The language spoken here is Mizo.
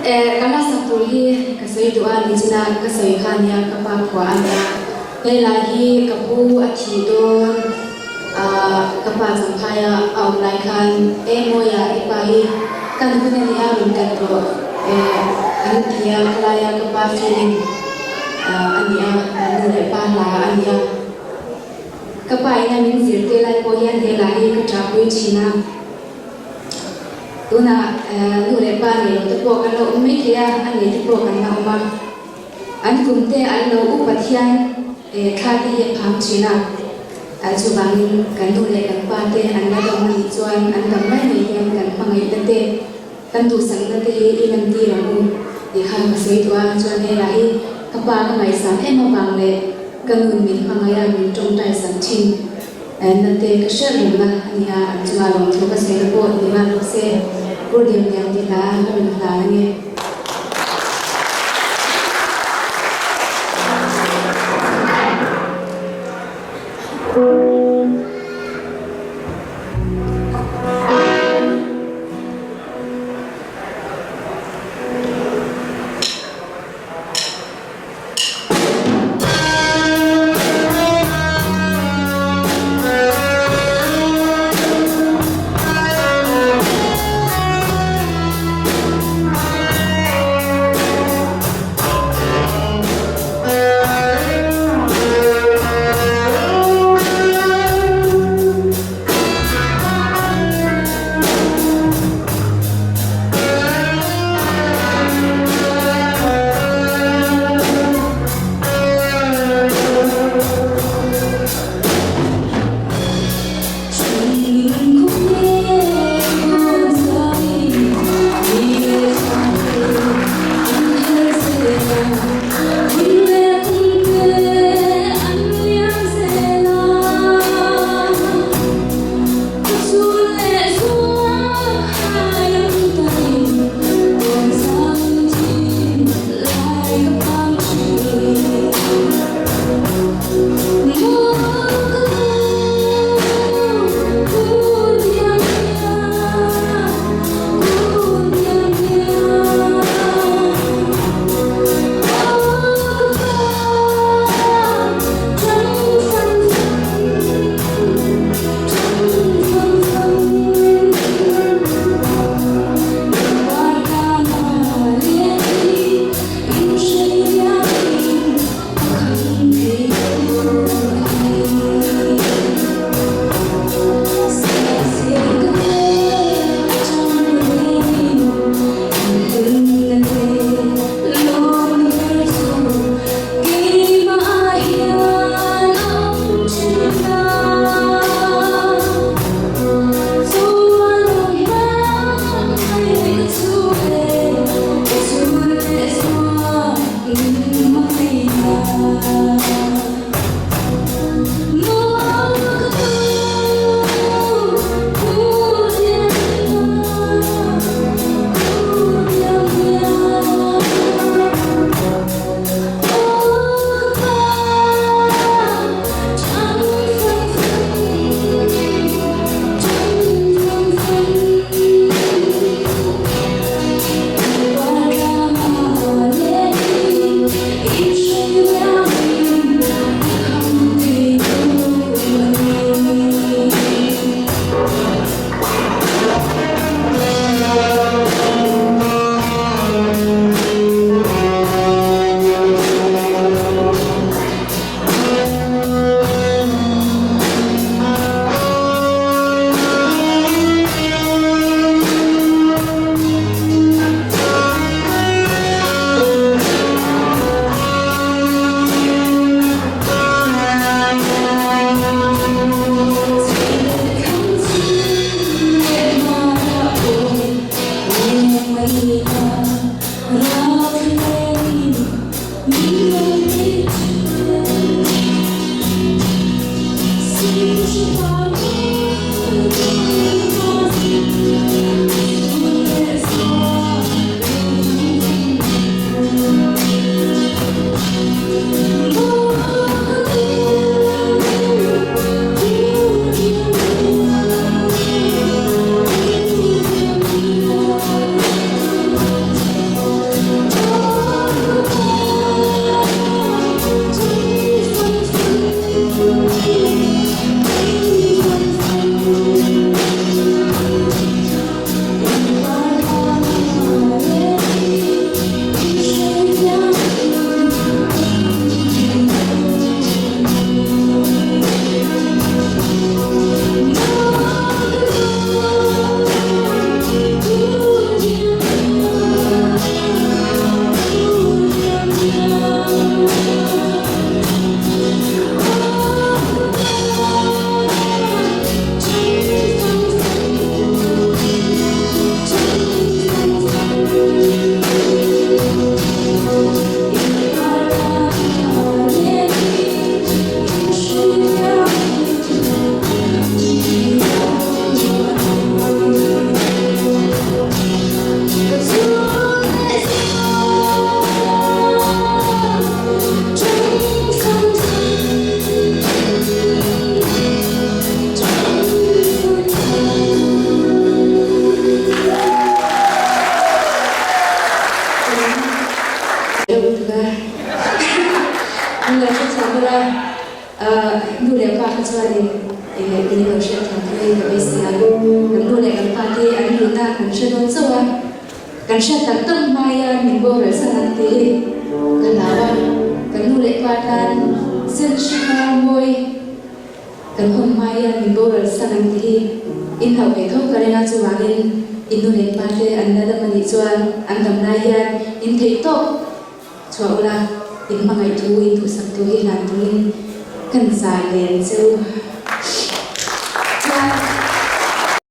Ka hla sak tur hi ka sawi duh a, nichina ka sawi kha nia ka pa khua a nia. He lai hi ka pu a thih dawn a, ka pa Changphaia a awm lai khan e Mawia i pa hi kan hun a nia rawn kan rawh e an ti a, khalaia ka pa feeling a nia, kan nu leh pa hla a nia. Ka pa ina min zirtir lai pawh hian he hla hi ka ṭahpui ṭhin a. Tunah nu leh pa nei lo te pawh kan lo awm mai thei a, a nei te pawh kan la awm a. An kum te an lo upat hian thla te hi a phang thin a, chuvangin kan nu leh kan pa te an la dam anih chuan an dam mai mai hian kan hmangaihna te, kan duhsakna te hi i lantir ang u tih kha ka sawi duh a, chuan helai hi ka pa ka ngaihsan em avang leh ka nun min hmangaih a min tawngtai sak thin. Enna te ka hriat rengna a ni a, an chungah lawmthu ka sawi na pawh ni nghal bawk se, Pur diam diam ti hla ka rawn hlan a nge. chuanin eng min lo hriat thiam phei ka beisei a. Kan nu leh kan pa te an nihna kan hre dawn chauh a, kan hriat tak tak hmaia min boral san ang tih hi ka hlau a. Kan nu leh pa tan sen hringa mawi kan hawn hmaia min boral san ang tih hi in hlauh ve tho ka ring a, chuvangin in nu leh pa te an la dam anih chuan an dam lai hian in theih tawk. Chhuah ula, in hmangaih thu, in duhsak thu hi hlan turin kan zai len che u.